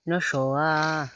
Nyob saud.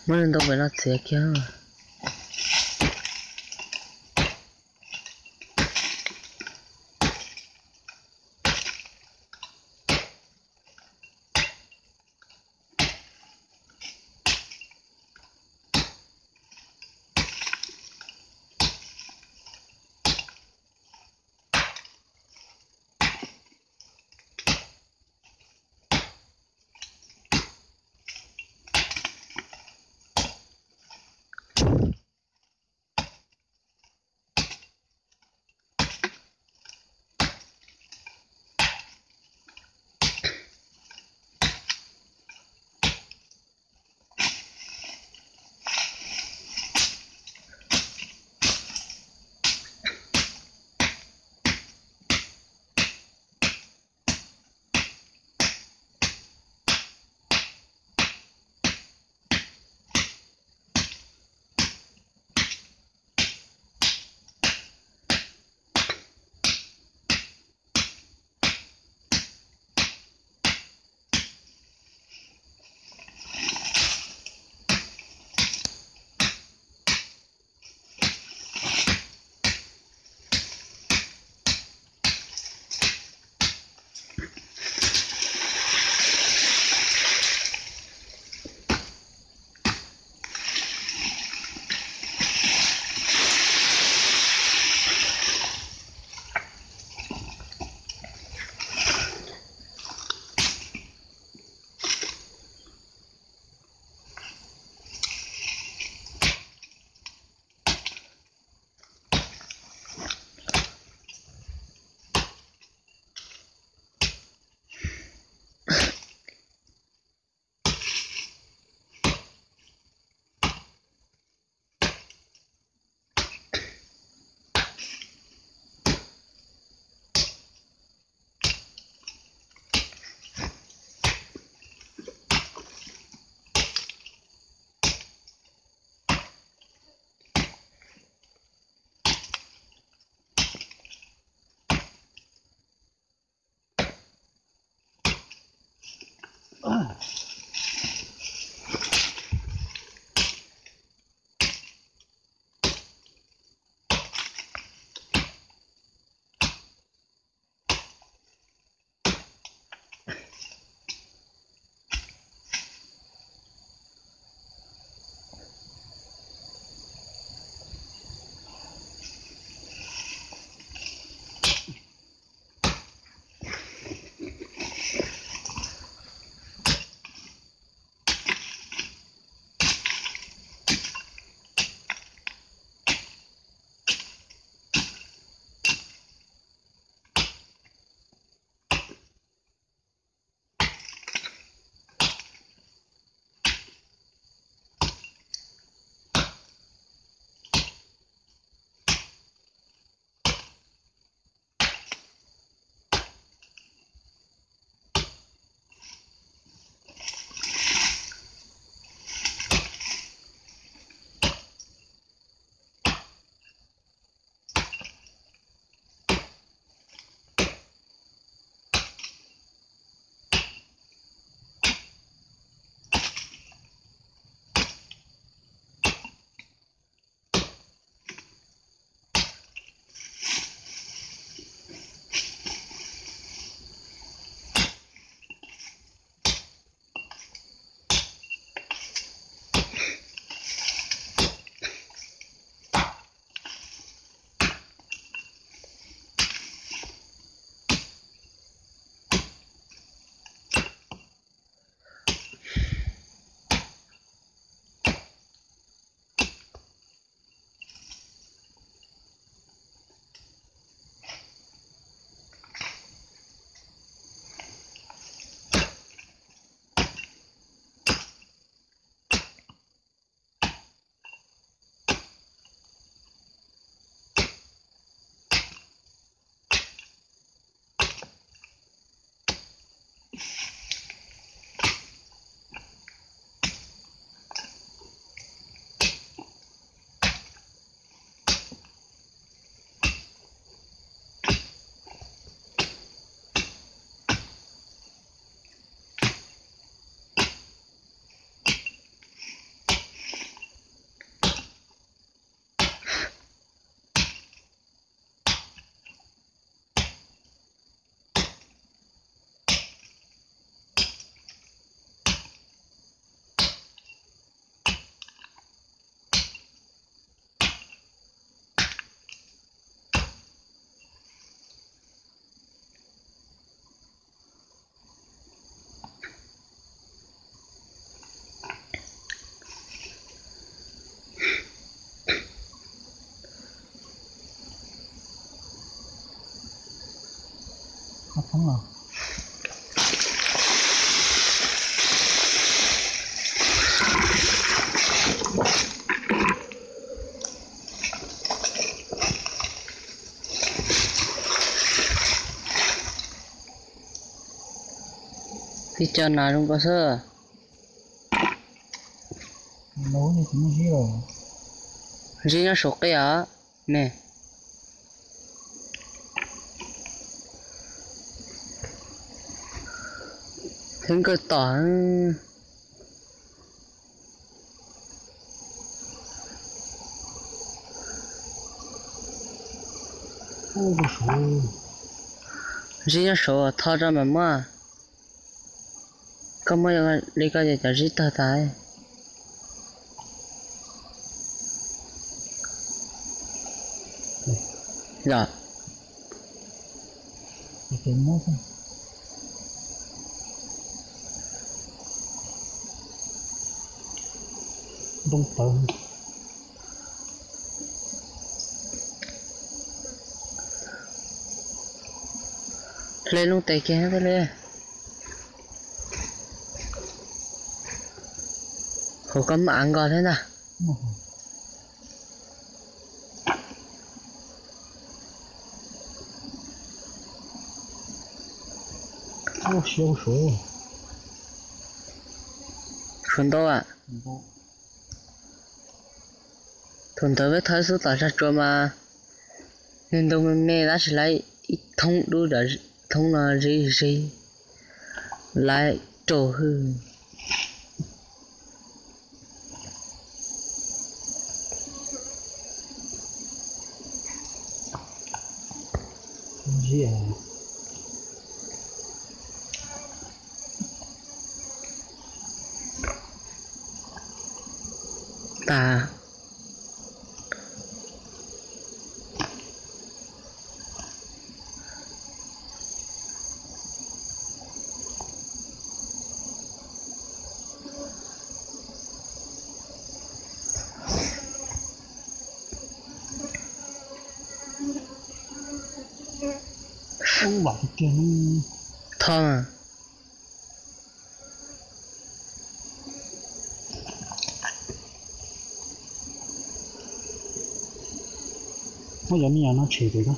Muab ntoo pem no txiav kiag. Thoob los. Tib co nas zoo koj xwb. Zib nyob saum qij os ne. Heev kawg tom. Zib nyob saud, tho rau mam muab. Koj muab li koj ces cov zib tawg tas. Yog. Ntoo tawv. Hle lub tes kiag thiaj li. Hauv koj muaj av nkos thiab ntag. Suav ntau. Thaum ntawd peb thawb xub tom sag tsua mas nws ntoo me me tab sis lawv ib thoob dub, thoob no ze ze, lawv rau hwj. Tas. Thov. Muab cov me nyuam no tshem pem ko.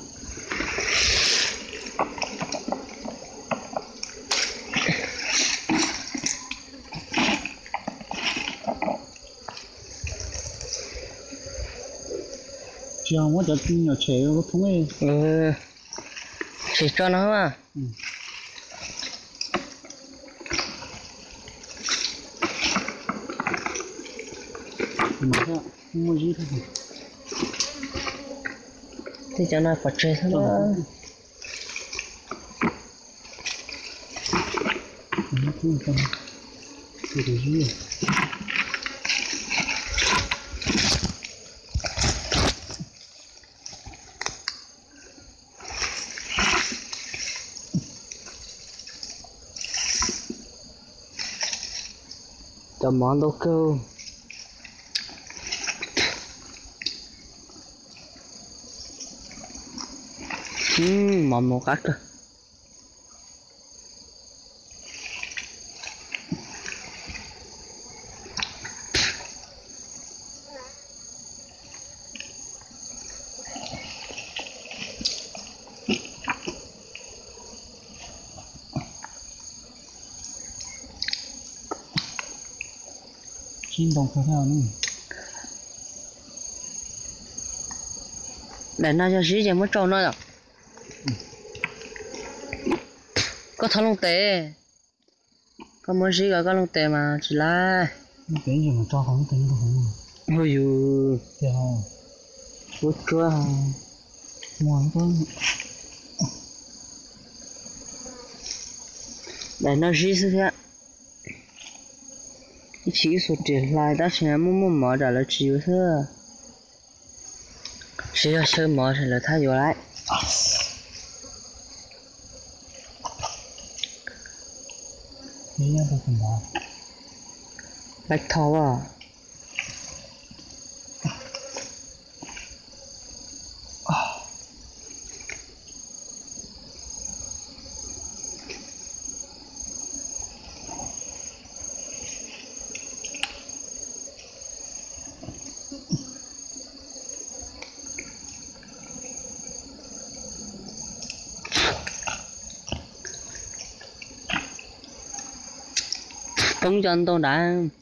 Tsis muab cov me nyuam tshem thoob. Tshem tso no. Muaj zib. Tej cov no pov tseg xwb. Cov mov ntau kawg. Mov mus qab kawg. Sib ntoo kawg thiab. Daim no yog zib ces muab tsau no yom. Koj thov loo tes. Koj muab zib ko koj loo tes mas tsis laib. Hu yus. Ua tsuab. Daim no zib xwb thiab. Ib tsis ib xuas riam hlais tab sis muaj muaj mov tsam lawv tsis yuav xwb. Tsis yog xyaw mov lawv thab yuav lawm. Laib thoj as. Poob cov ntoo nrad.